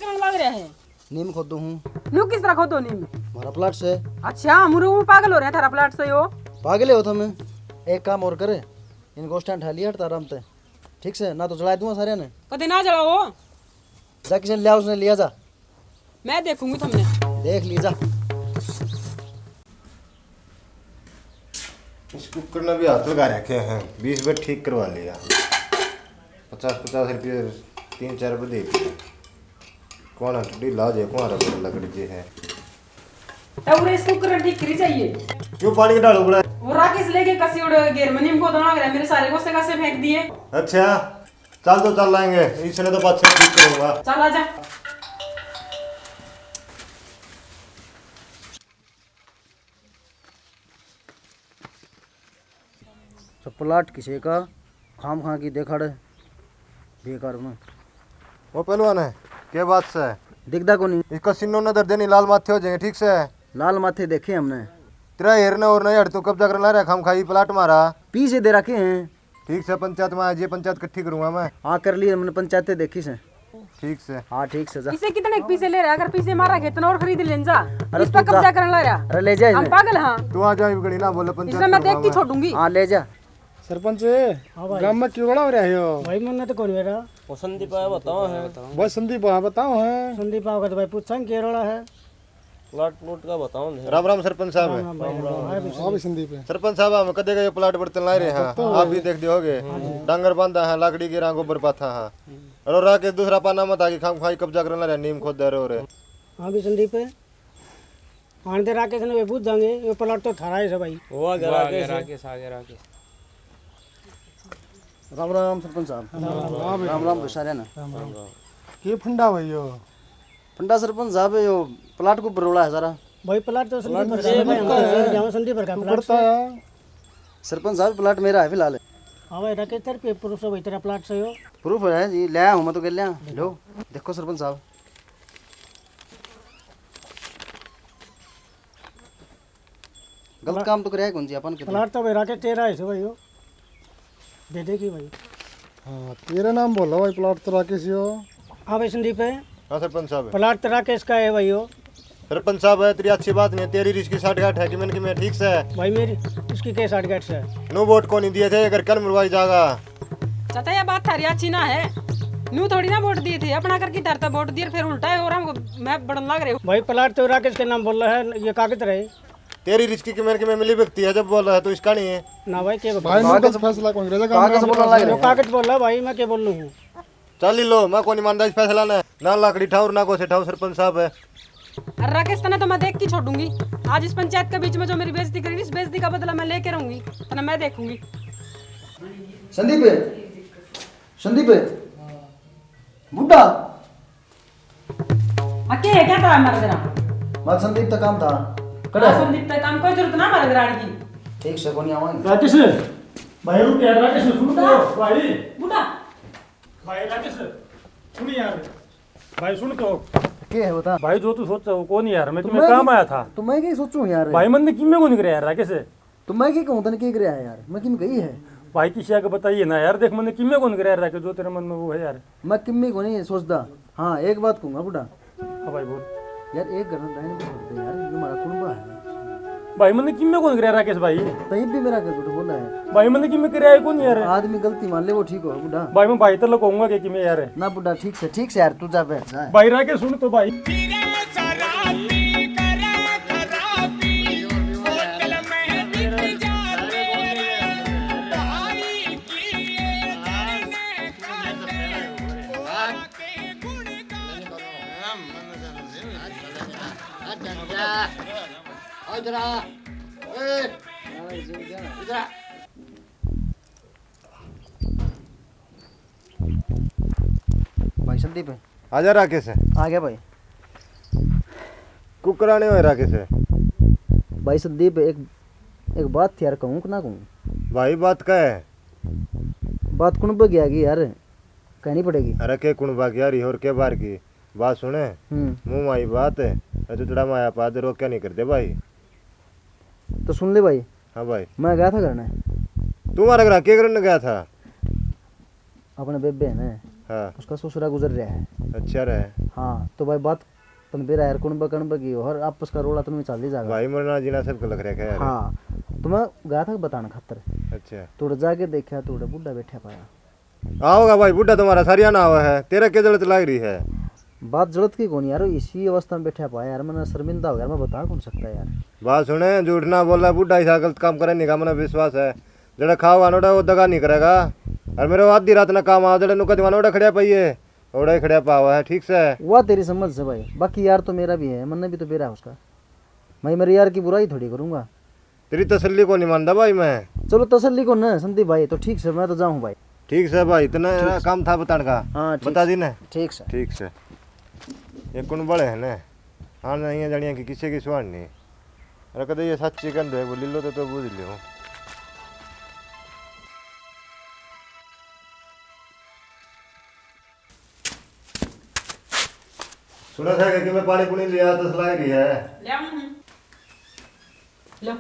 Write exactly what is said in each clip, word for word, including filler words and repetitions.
कौन लग रहा है? नीम खोदू हूँ। न्यू किस तरह खोदो नीम? हमारा प्लाट से। अच्छा, मुरे वो पागल हो रहे हैं थारा प्लाट से यो। पागल हो तुम। एक काम और करे, इनको स्टैंड ठा लिया हटता आराम से। ठीक से, ना तो जला दूंगा सारे ने। कदे ना जलाओ। जा किसी ने लिया, उसने लिया जा। मैं देखूंगी तुमने। देख लीजा। इस कुकर ने भी हाथ लगा रखे हैं, बीस बार ठीक करवा लिया, पचास पचास रुपये तीन चार बार दे दिए। कौन है ढीला हो जाए, कौन रबड़ लगड़ जे है। तो उरे इस कुकर ठीक करी चाहिए। क्यों पानी का ढाल उबड़ा है? वो राकेश लेके कसी उड़ गेर में नीम को दोना मेरे सारे गोसे गासे फेंक दिए। अच्छा, चल तो चल लाएंगे, इसने तो पाछे ठीक करूंगा। चल आजा। तो प्लाट किसे का खाम खा की देखाड़ बेकार में। ओ पहलवान है, के बात से? दिखदा कोनी। इसका सिन्नो नजर देनी, लाल माथे हो जाएंगे, ठीक से? लाल माथे देखे हमने। तेरा हेरने और नहीं हट, तू कब्जा करना रहा खाम खाई प्लाट मारा। पीछे दे रखे हैं। ठीक से, पंचायत में आज ये पंचायत इकट्ठी करूंगा मैं। हाँ, कर ली, हमने पंचायतें देखी से। ठीक से। हाँ, ठीक से, जा। इसे कितने के पीछे ले रहा है? अगर पीछे मारा गया, इतना और खरीद लेन जा। अरे इस पर तू जा। कब्जा करने ला रहा। अरे ले जा हम इन्हें। पागल हाँ। तू आ जा, इब घड़ी ना बोले, पंचायत इसमें मैं करूंगा देखती मैं। छोड़ूंगी। हाँ, ले जा। सरपंच, हाँ भाई। गांव में क्यों बड़ा हो रहा है यो? भाई, मन्ने तो कौन मेरा। वो संदीप आया, बताओ है। भाई संदीप आया, बताओ है। संदीप आओगे तो भाई पूछेंगे के रोला है। प्लाट प्लूट का बताओ ने। राम राम सरपंच साहब। राम राम भाई, राम राम। हाँ भी संदीप है। सरपंच साहब, हम कदे का ये प्लाट बर्तन ला रहे हैं, आप भी देख दियोगे। डांगर बांधा है, लाकड़ी गिरा, गोबर पाथा है। और राकेश दूसरा पाना मत आके खाम खाई कब्जा करना रहा, नीम खोद दे रहे हो रे। हाँ भी संदीप है। आने दे राकेश ने, वे बूझ जाएंगे, ये प्लाट तो थारा ही है भाई। वो आ गया राकेश। राकेश आ गया, राकेश। राम राम सरपंच साहब। राम राम। राम राम भाई सारे ना। राम राम। के फंडा भाई यो? फंडा सरपंच साहब, यो प्लाट को बरोला है सारा। भाई, प्लाट तो संदीप प्लाट भर का है, भाई, हम तो जाओ संदीप भर का तू प्लाट करता से। है। सरपंच साहब, प्लाट मेरा है फिलहाल। हाँ भाई, राकेश, तेरे पे प्रूफ है भाई, तेरा प्लाट से हो। प्रूफ है जी, ले आया हूँ मैं तो, कर लिया। लो, देखो सरपंच साहब। गलत काम तो कराया कौन जी अपन के तो। प्लाट तो भाई राकेश तेरा है भाई, हो दे देगी भाई। हाँ, तेरे नाम बोला भाई, प्लाट तो राकेश ही हो। हाँ भाई संदीप है। हाँ सरपंच साहब। प्लाट तो राकेश का है भाई, हो। सरपंच साहब, तेरी अच्छी बात नहीं है, तेरी रिश्की साठगांठ है कि मैंने कि मैं ठीक से। भाई मेरी इसकी के साठगांठ से? नो वोट को नहीं दिए थे, अगर कल मरवाई जागा। चाचा, ये बात थारी अच्छी ना है। न्यू थोड़ी ना वोट दिए थे, अपना करके धरता वोट दिए, फिर उल्टा है और हमको मैं बड़न लाग रहे हो। भाई, प्लाट तो राकेश के नाम बोल रहा है, ये कागज रहे। तेरी रिश्की की मेरे की में मिली भगती है, जब बोल रहा है तो इसका नहीं है। ना भाई, के भाई, मैं कागज, गलत फैसला कौन करेगा? कागज बोलने लग रहे जो हैं। कागज बोला भाई, मैं के बोल लूँ हूँ? चल ही लो, मैं कौन मानता इस फैसला ने। ना लाकड़ी ठाओ, ना कोसे ठाओ, सरपंच साहब है। अरे राकेश, तने तो मैं देख के छोड़ूंगी। आज इस पंचायत के बीच में जो मेरी बेइज्जती करी, इस बेइज्जती का बदला मैं लेके रहूंगी, तने मैं देखूंगी। संदीप, संदीप, बुड्ढा। आ, के है, क्या था हमारा तेरा? बात संदीप तक काम था। कड़ा हाँ, है? संदीप तक काम, कोई जरूरत ना हमारे तेरा आने की। ठीक से, कोनी आवांगे। राकेश, भाई रुक यार, राकेश, सुन तो, बुड्ढा। भाई। बुड्ढा। भाई राकेश, सुन यार। भाई सुन तो। के है बता? भाई जो तू सोचा हो, कोनी यार, मैं तो तुम्हें मैं काम की, आया था। तो मैं क्या सोचूं यार? भाई मन ने किम्मे को नहीं करे यार, राकेश। तो मैं के कहूँ, तने के करया है यार? मैं किम कही है? भाई किसी आगे बताइए ना यार, देख मैंने किम्मे कौन करया राखे, जो तेरे मन में वो है यार। मैं किम्मे को नहीं सोचता। हाँ, एक बात कहूँगा बुड्ढा। हाँ भाई बोल। यार एक घर में रहने भी छोड़ दे यार, ये हमारा कुनबा है। भाई मैंने किम्मे कौन करया राकेश भाई? तहीं भी मेरा घर झूठ बोला है। भाई मैंने किम्मे करया है कौन यार? आदमी गलती मान ले वो ठीक हो बुड्ढा। भाई मैं भाई तो कहूँगा कि किम्मे यार। ना बुड्ढा ठीक से, ठीक से यार, तू जा बैठ जा। भाई राकेश सुन तो भाई। फिरे शराबी करे खराबी, होटल में बिक जाते रे भाई की ये धरने खाते, वो के गुण गाते। आ, इधर आ। ए, इधर आ। भाई संदीप। आजा राकेश। आ गया भाई। कुकराने होए राकेश। भाई संदीप, एक, एक बात थी यार, कहूँ कि ना कहूँ? भाई बात क्या है? बात कुण पे गया कि यार, कहनी पड़ेगी। अरे के कुण बाकी यार, और के बार की बात सुने। हम्म। मुंह आई बात है, जुतड़ा में आया पाद रोक क्या नहीं करते भाई। तो सुन ले भाई। हाँ भाई। मैं गया था घर ने। तू हमारे घर के करने गया था? अपने बेबे ने। हाँ। उसका ससुरा गुजर रहा है। अच्छा रहा है। हाँ, तो भाई, बात तन बेरा यार, कौन बा, कौन बा की, और आपस का रोला तन में चल ही जाएगा। भाई, मरना जीना सब लग रखा है यार। हाँ, तो मैं गया था बताने खातर। अच्छा। तो उड़े जाके देखा, तो उड़े बूढ़ा बैठा पाया। आओगा भाई, बूढ़ा तुम्हारा सारिया ना आवा है, तेरा क्या जरूरत लाग रही है? बात जरूरत की कोनी यार, इसी अवस्था में बैठा पाया यार, मैंने शर्मिंदा हो गया, मैं बता कौन सकता यार। बात सुने, झूठ ना बोला, बूढ़ा ऐसा गलत काम करे नहीं का, मैंने विश्वास है। जड़ा खाओगा नोड़ा, वो दगा नहीं करेगा। और मेरे आधी रात ना काम आ, जड़ा नुका दीवाना ओड़ा खड़िया पाइए, ओड़ा ही खड़िया पावा है, ठीक से। वाह, तेरी समझ से भाई, बाकी यार तो मेरा भी है, मन्ने भी तो बेरा है उसका। मैं मेरे यार की बुराई थोड़ी करूंगा। तेरी तसल्ली को नहीं मानता भाई मैं। चलो, तसल्ली को ना संदीप भाई, तो ठीक से, मैं तो जाऊँ भाई। ठीक से भाई, इतना ठीक से। काम था बताने का। हाँ, ठीक बता से। दी ना। ठीक से। ठीक से। ये कौन बड़े हैं ना? हाँ, नहीं है जानिया कि किसी की सुहान नहीं। अरे कदे ये सच्ची कंध है, वो ले लो तो, तो बूझ लो। सुना था कि मैं पानी पुनी लिया, तसला ही रही है। ले आऊं हूँ। लो।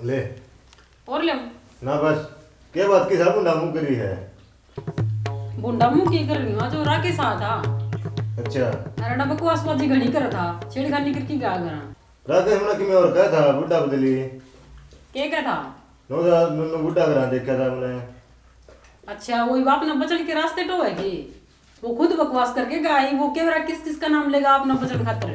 ले। और ले। ना बस, के बात की साहब भुंडा मुंह करी है? भुंडा मुंह की कर रही हूँ, जो राकेश आ था। अच्छा। अरे ना, बकवासबाजी घणी कर था, छेड़खानी करके क्या करा? राकेश मना कि मैं और कहा था, बुढ़ा बदली। के कहा था? नो दा, नो, नो बुढ़ा करा देखा था मैंने। अच्छा, वही बाप ने बचल के रास्ते टो है कि? वो खुद बकवास करके गया ही, वो के बेरा किस किस का नाम लेगा अपना बचन खातर।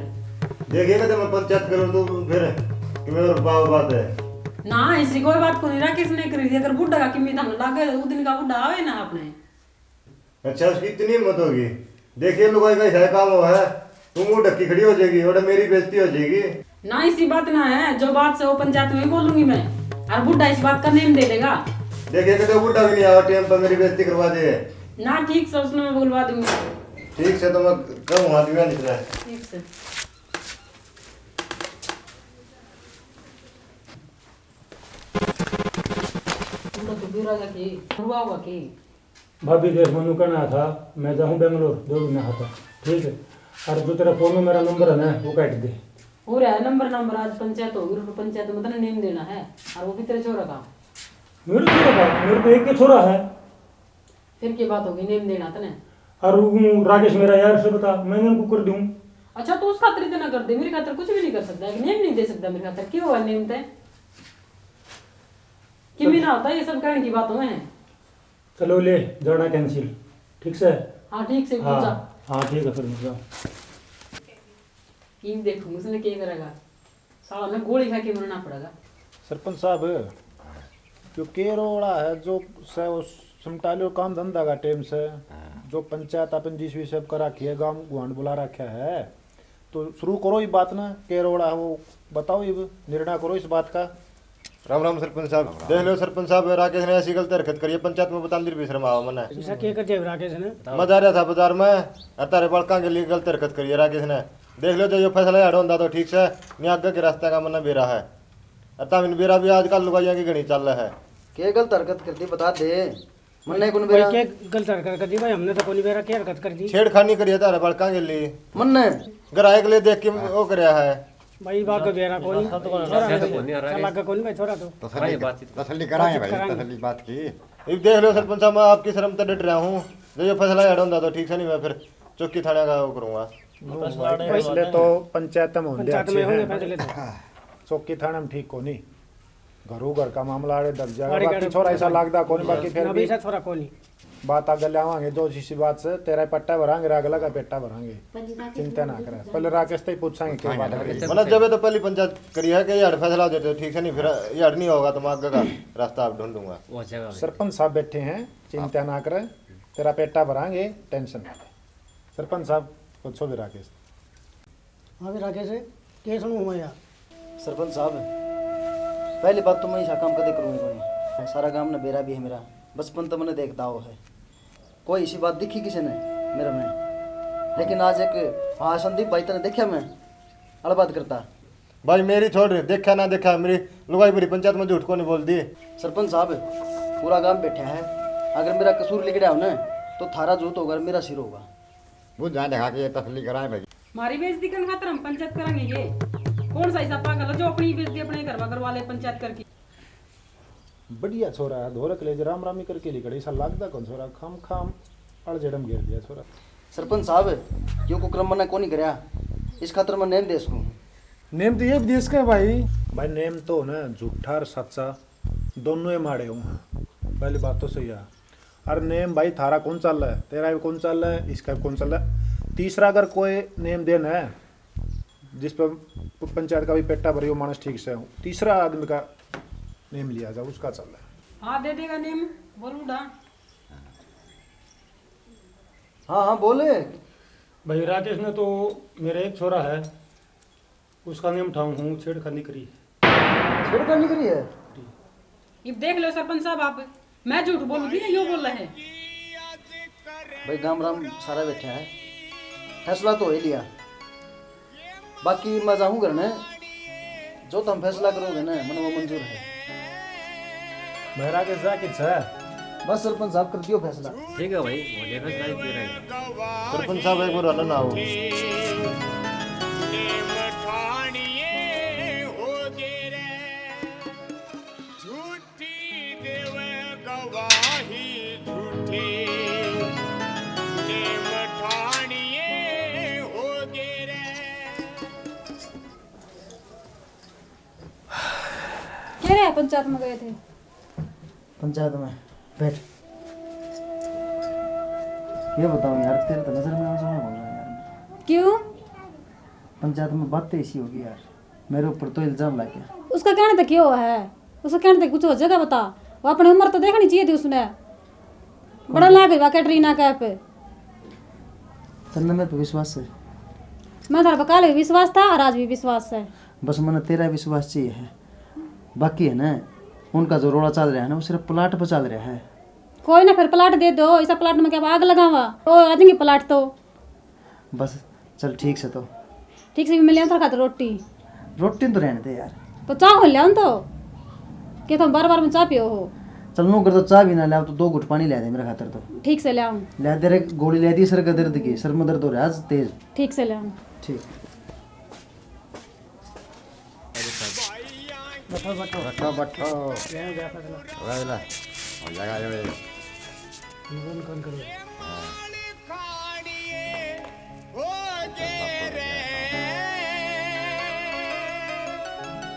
देखिए, कहते मैं पंचायत करूँ तो फिर कि मेरे और बाप बात है। ना, ऐसी कोई बात को नहीं, राकेश ने करी थी, अगर बुढ़ा का किम्मी धन लागे, वो दिन का बुढ़ा आवे ना अपने। अच्छा, उसकी इतनी हिम्मत होगी। देखिए, लुगाई का ऐसा काम हुआ है, तू मुंह ढक्की खड़ी हो जाएगी, और मेरी बेइज्जती हो जाएगी। ना, ऐसी बात ना है, जो बात से वो पंचायत में ही बोलूंगी मैं, और बुढ़ा इस बात का नेम दे लेगा। देखिए, कहते बुढ़ा भी नहीं आवा टाइम पर, मेरी बेइज्जती करवा दे। ना, ठीक से उसने मैं बुलवा दूंगी। ठीक से तो मैं कहूँ, आदमी निकला है। ठीक से। पूरा तो बेरा का की, करवाओगा की? भाभी, देख, मनु कहना था, मैं जाऊँ बेंगलोर, दो महीना खाता, ठीक है? और जो तेरा फोन में मेरा नंबर है ना, वो काट दे। हो रहा है नंबर, नंबर आज पंचायत होगी, और पंचायत में तने नेम देना है, और वो भी तेरे छोरा का। मेरे छोरा का? मेरे तो एक ही छोरा है। फिर की बात होगी, नेम देना तने? और वो राकेश मेरा यार से बता, मैं उनको कर दूँ। अच्छा, तू उस खातर इतना कर दे, मेरे खातर कुछ भी नहीं कर सकता, एक नेम नहीं दे सकता मेरे खातर, क्यों है नेम तय? किमी ना होता, ये सब कहने की बातों में है। चलो ले, जाना कैंसिल, ठीक से? हाँ, ठीक से, हाँ, पूछा। हाँ, ठीक है, फिर मैं जाऊँ। इन देखूँ उसने क्या करेगा, साला ने गोली खा के मरना पड़ेगा। सरपंच साहब, जो केरोड़ा है, जो से वो समटालियो काम धंधा का टाइम से, हाँ। जो पंचायत अपन जिस विषय पर रखी है, गांव गुआंढ बुला रखा है, तो शुरू करो ये बात ना, केरोड़ा वो बताओ, ये निर्णय करो इस बात का। राम राम सरपंच साहब। राम राम। देख लो सरपंच साहब, राकेश ने ऐसी गलत हरकत करी है, पंचायत में बताने भी शर्म आवा मने। ऐसा क्या कर दिया राकेश ने? मैं जा रहा था बाजार में, और तारे बालकां के लिए गलत हरकत करी है राकेश ने। देख लो, जो ये फैसला यार होंदा तो ठीक से, नहीं आगे के रास्ते का मन्ने बेरा है। और तामिन बेरा भी आजकल लुगाइयां की घणी चाल है। के गलत हरकत कर दी, बता दे। मन्ने कौन भाई, बेरा? के गलत हरकत कर दी भाई? हमने तो कोनी बेरा, के हरकत कर दी? छेड़खानी करी है तारे बालकां के लिए। मन्ने? ग्राहक ले देख के वो करया है। भाई, बात तो बेरा कोनी। रास्ता तो कोनी, छोरा रास्ता तो है। कोनी आ रहा है। चला के कोनी भाई, छोरा तो। तसल्ली, बातचीत तसल्ली कराएं बातचीत भाई, कराएंगे। तसल्ली बात की। इब देख लो सरपंच साहब, मैं आपकी शर्म तो डट रहा हूँ। जो ये फैसला यार होंदा तो ठीक से, नहीं मैं फिर चौकी थाने का वो करूँगा। इसलिए तो पंचायत में होंदे पंचायत अच्छे में होंगे हैं। फैसले तो। चौकी थाने में ठीक कोनी। घरों घर का मामला आड़े दब जाएगा। आड़े बाकी आड़े छोरा ऐसा लगदा कोनी, बाकी फिर ना भी भी ऐसा छोरा कोनी। बात आगे ले आवांगे, जो इसी बात से तेरा पट्टा भरांगे, अगला का पेटा भरांगे। चिंता ना करे, पहले राकेश से ही पूछांगे क्या बात है। मतलब जब तो पहली पंचायत करी है कि यार फैसला हो जाए तो ठीक से, नहीं फिर यार नहीं होगा तो मैं आगे का रास्ता आप ढूंढूंगा। वो जगह सरपंच साहब बैठे हैं, चिंता ना करे, तेरा पेटा भरांगे, टेंशन ना ले। सरपंच साहब, पूछो भी राकेश। हाँ भी राकेश, के सुनूँ मैं यार? सरपंच साहब, पहली बात तो मैं ऐसा काम कदे करूँगा कोनी। सारा गांव ने बेरा भी है मेरा, बचपन तो मैंने देखता हो है। कोई ऐसी बात दिखी किसी ने मेरे में? लेकिन आज एक, हाँ, संदीप भाई तने देखा मैं, अड़ बात करता। भाई मेरी छोड़, देखा ना देखा, मेरी लुगाई भरी पंचायत में झूठ को नहीं बोल दी। सरपंच साहब, पूरा गांव बैठा है, अगर मेरा कसूर लिकड़ा हो ना, तो थारा जूत होगा, मेरा सिर होगा। वो जान दिखा के ये तसल्ली कराए भाई। मारी बेइज्जती करने खातर हम पंचायत करांगे ये। कौन सा ऐसा पागल है जो अपनी बेइज्जती अपने घर में करवा ले पंचायत करके? बढ़िया छोरा है, धोरक ले राम रामी करके लिकड़े, ऐसा लगता कौन छोरा, खाम खाम अड़ जड़म घेर दिया छोरा। सरपंच साहब, यो कुकर्म मन्ने कोनी करया, इस खातर मैं नेम दे सकूं। नेम तो ये भी दे सके भाई। भाई, नेम तो ना झूठा और सच्चा दोनों ही माड़े हूँ। पहली बात तो सही है। और नेम भाई थारा कौन चल रहा है, तेरा भी कौन चल रहा है, इसका भी कौन चल रहा है। तीसरा अगर कोई नेम देना है, जिस पर प-, पंचायत का भी पेटा भरियो मानस ठीक से हो, तीसरा आदमी का नेम लिया जाए, उसका चल रहा है। हाँ, दे देगा नेम, बोल उड़ा। हाँ, हाँ, बोले। भाई, राकेश ने तो मेरा एक छोरा है, उसका नेम ठाऊं हूँ, छेड़खानी करी। छेड़खानी करी है? इब देख लो सरपंच साहब, आप, मैं झूठ बोलूं थी या यो बोला है? भाई, गाम राम सारा बैठा है, फैसला तो हो ही लिया, बाकी मैं जाऊं घर ने, जो तुम फैसला करोगे ना, मने वो मंजूर है। मेरा के जा किस है? बस सरपंच साहब, कर दियो फैसला। ठीक है भाई, हो जाएगा, जाए दे रहे हैं। सरपंच साहब, एक बार हलन आओ। कह रहे हैं पंचायत में गए थे। पंचायत में बैठ। ये बताओ यार, तेरे तो नजर में आना चाहिए यार। क्यों? पंचायत में बातें ऐसी होगी यार, मेरे ऊपर तो इल्जाम लग गया। उसका कहने तो क्यों है, उसका कहने तो कुछ हो जाएगा, बता। वो अपनी उम्र तो देखनी चाहिए थी उसने। बड़ा लाग गया कैटरीना कैफ। तन्ने मेरे पे विश्वास है? मैं थारे पे काले भी विश्वास था और आज भी विश्वास है। बस मने तेरा विश्वास चाहिए है, बाकी है ना, उनका जो रोला चल रहा है ना, वो सिर्फ प्लाट पे चल रहा है। कोई ना, फिर प्लाट दे दो, इसा प्लाट में क्या आग लगावा? ओ, आ जाएंगे प्लाट तो। बस, चल ठीक से तो। ठीक से भी मिले थारे खातिर रोटी। रोटी तो रहने दे यार। तो चाह हो लिया तो, कि तुम बार बार में चाह पियो हो? चल नू कर, तो चाह भी ना ले, तो दो घुट पानी ले दे मेरे खातिर तो। ठीक से ले आऊं। ले दे रे, गोली ले दी सर के दर्द की, सर में दर्द हो रहा है आज तेज। ठीक से ले आऊं। ठीक। बैठो, बैठो। बैठो, बैठो। ले, ले, ले। हो जाएगा ये। कौन करो? हाँ।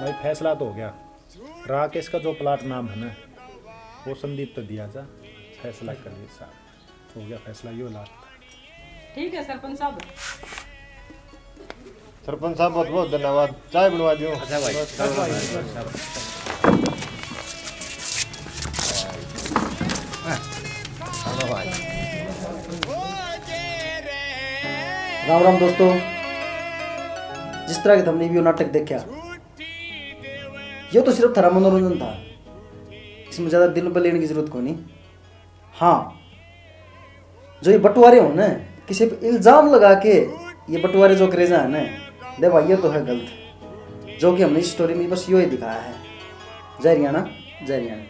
भाई, फैसला तो हो गया। राकेश का जो प्लाट नाम है ना, वो संदीप तो दिया जा। फैसला कर लिया साहब, हो गया फैसला, यो लास्ट। ठीक है सरपंच साहब। सरपंच साहब, बहुत बहुत धन्यवाद, चाय बनवा दियो। अच्छा भाई। हेलो भाई। राम राम दोस्तों, जिस तरह के तुमने यो नाटक देखा, यो तो सिर्फ थारा मनोरंजन था, इसमें ज्यादा दिल पर लेने की जरूरत कोनी। हाँ, जो ये बंटवारे हो ना, किसी पे इल्जाम लगा के ये बंटवारे जो करेजा है ना, देखो ये तो है गलत, जो कि हमने इस स्टोरी में बस यो ही दिखाया है। जय हरियाणा, जय हरियाणा।